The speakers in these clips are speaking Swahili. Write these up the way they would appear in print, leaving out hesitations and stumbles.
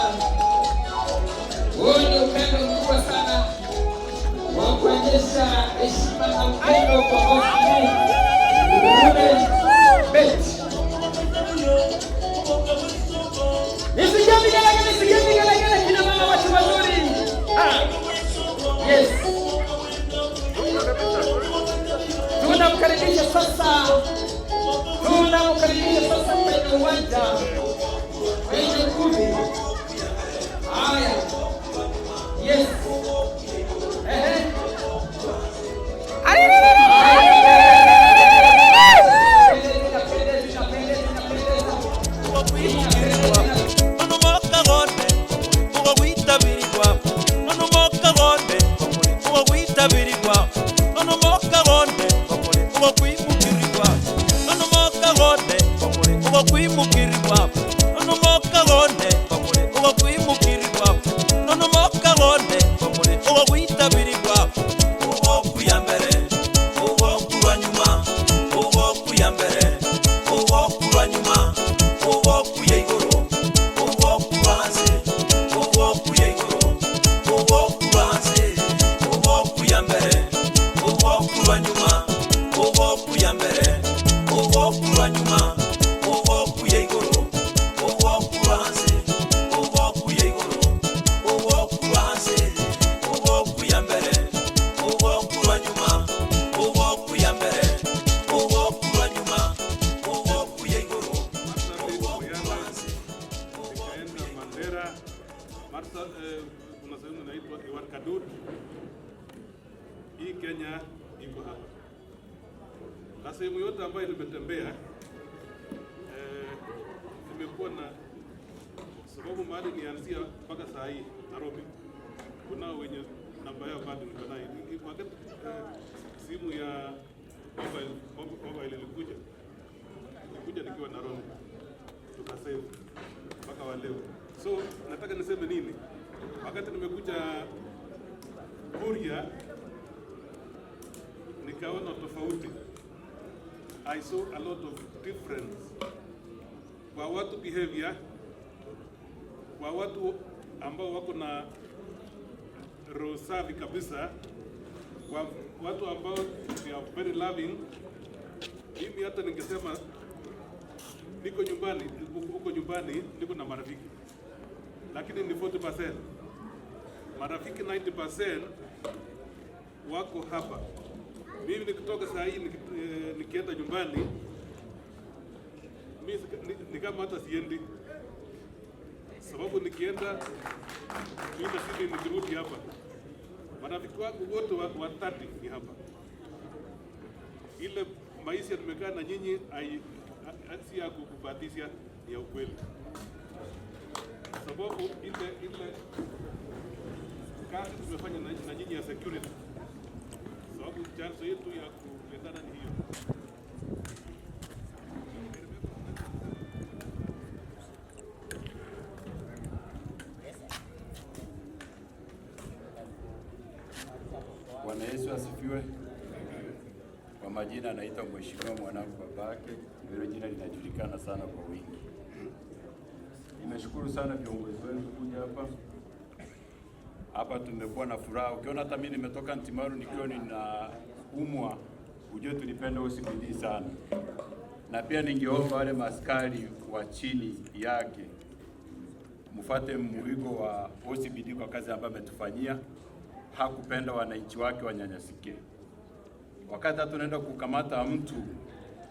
sana. Huu ni upendo mkubwa sana wa kuonyesha heshima na upendo kwa OCD Bet. Nisikie vigelegele, nisikie vigelegele, kina mama watu wazuri. Ah. Yes. Tunamkaribisha sasa, tunamkaribisha sasa kwenye uwanja, kwenye ukumbi. Haya. Yes. Ehe. Inapendeza, inapendeza, inapendeza. Nonumoka gonde ugogwitabirigwa, nonumoka gonde ugogwitabirigwa, nonumoka gonde ugokwimukirigwa, nonumoka gonde ugokwimukirigwa, nonumoka gonde ugokwimukirigwa, nonumoka gonde ugogwitabirigwa, ugokuya mbere ugokurwa nyuma, ugokuya mbere ugokurwa nyuma, ugokuya igoro ugokubanze, ugokuya igoro ugokubanze, ugokuya mbere ugokurwa nyuma, ugokuya mbere ugokurwa nyuma, ugokuya igoro ugokubanze, ugokuya igoro ugokubanze, ugokuya mbere ugokurwa nyuma, ugokuya mbere ugokurwa nyuma, ugokuya igoro ugokubanze. Nikaenda Mandera, Marsa, kuna sehemu inaitwa Iwar Kadur. Hii Kenya iko hapa, na sehemu yote ambayo nimetembea nimekuwa na sababu mahali nianzia mpaka saa hii Nairobi, kuna wenye namba yao bado niko nayo. Wakati simu ya mobile ilikuja nikiwa Nairobi, tukasave mpaka wa leo. So nataka niseme nini? Wakati nimekuja Kuria nikaona tofauti. I saw a lot of difference kwa watu behavior, kwa watu ambao wako na roho safi kabisa, kwa watu ambao they are very loving. Mimi hata ningesema niko nyumbani, huko nyumbani niko na marafiki, lakini ni 40%. Marafiki 90% wako hapa. Mimi nikitoka saa hii nikienda nyumbani mimi ni kama hata siendi, sababu nikienda mimi nasidi nikirudi hapa, marafiki wangu wote wa 30 ni hapa. Ile maisha nimekaa na nyinyi si ya kukubahatisha, ni ya ukweli, sababu ile kazi tumefanya na nyinyi ya security, sababu chanzo yetu ya kupendana ni hiyo. Bwana Yesu asifiwe. Kwa majina anaitwa Mheshimiwa Mwanangu Babake, hilo jina linajulikana sana kwa wingi. Nimeshukuru sana viongozi wetu kuja hapa hapa, tumekuwa na furaha. Ukiona hata mimi nimetoka Ntimaru nikiwa ninaumwa, ujue tulipenda OCPD sana, na pia ningeomba wale maaskari wa chini yake mfate mwigo wa OCPD kwa kazi ambayo ametufanyia. Hakupenda wananchi wake wanyanyasike. Wakati hata unaenda kukamata mtu,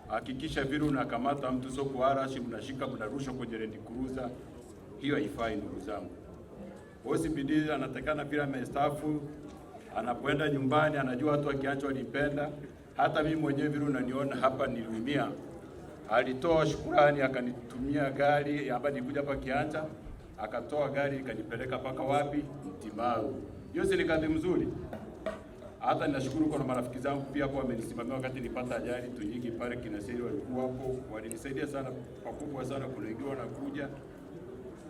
hakikisha vile unakamata mtu sio kuharass, mnashika mnarusha kwenye Land Cruiser. Hiyo haifai ndugu zangu. OCPD anatakana vile amestaafu, anapoenda nyumbani anajua watu wakiacha walipenda. Hata mimi mwenyewe vile unaniona hapa niliumia, alitoa shukurani akanitumia gari ambayo nilikuja hapa Kianja, akatoa gari ikanipeleka mpaka wapi? Ntimaru. Hiyo si ni kazi mzuri? Hata ninashukuru kwa marafiki zangu pia hapo wamenisimamia wakati nilipata ajali Tunyigi pale Kinaseri, walikuwa hapo, walinisaidia sana pakubwa sana. Kuna wengine wanakuja,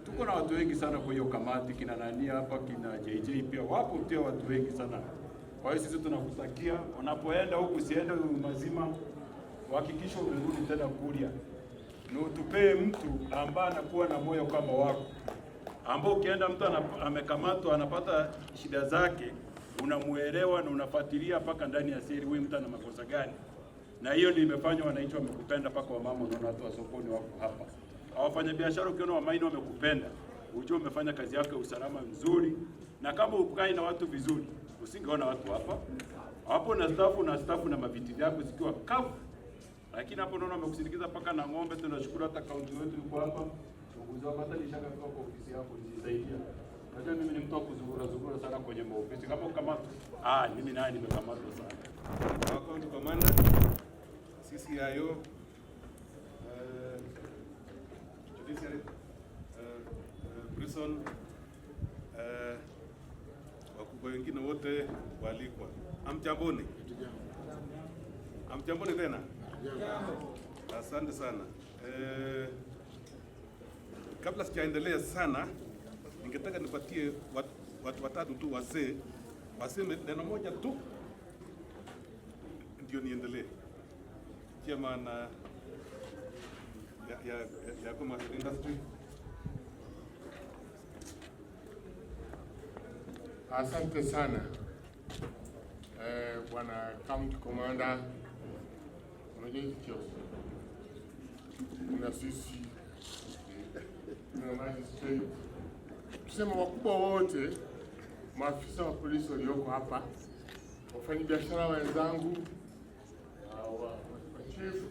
tuko na watu wengi sana kwa hiyo kamati, kina nani hapa, kina JJ pia wapo pia watu wengi sana. Kwa hiyo sisi tunakutakia unapoenda huku, usiende mazima, uhakikishe umerudi tena Kuria, na utupee mtu ambaye anakuwa na moyo kama wako, ambao ukienda mtu amekamatwa anapata shida zake, unamuelewa na unafuatilia mpaka ndani ya siri, huyu mtu ana makosa gani. Na hiyo ndio imefanya wananchi wamekupenda, mpaka wamama, unaona watu wa sokoni wako hapa. Wafanyabiashara ukiona wamaini wamekupenda, ujue umefanya kazi yako ya usalama mzuri, na kama ukai na watu vizuri, usingeona watu hapa hapo na staff na staff na maviti vyako zikiwa kavu, lakini hapo unaona wamekusindikiza mpaka na ng'ombe. Tunashukuru hata kaunti wetu yuko hapa, viongozi wako, hata nishakafika kwa ofisi yako nisaidia. Unajua mimi ni mtu wa kuzurura zurura sana kwenye maofisi, kama ukamatwa, mimi naye nimekamatwa sana. Our county commander, CCIO, judiciary, prison, wakubwa wengine wote waalikwa. Hamjamboni? Hamjamboni tena? Asante sana. Kabla sijaendelea sana, ningetaka nipatie watu watatu tu wazee waseme neno moja tu ndio niendelee. Chairman ya commerce industry. Asante sana Bwana County Commander. Unajua hiki cheo kuna sisi, kuna magistrate, tuseme wakubwa wote, maafisa wa polisi walioko hapa, wafanyabiashara wenzangu, wa chief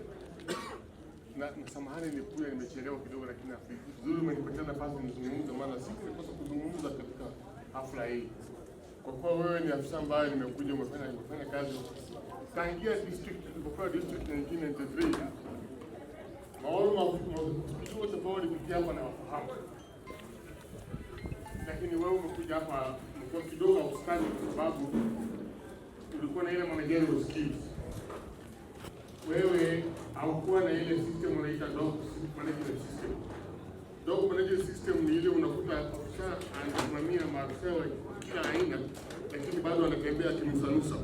na samahani nilikuja nimechelewa kidogo, lakini vizuri umenipatia nafasi nizungumze, maana siku nilikosa kuzungumza katika hafla hii. Kwa kuwa wewe ni afisa ambaye nimekuja umefanya kazi tangia district tulipokuwa district 1993, maono wote ambao walipitia hapa na wafahamu, lakini wewe umekuja hapa umekuwa kidogo outstanding kwa sababu ulikuwa na ile managerial skills. Wewe haukuwa na ile system unaita dog management system. Dog management system ni ile unakuta afisa anasimamia maafisa wa kila aina, lakini bado anatembea akinusanusa.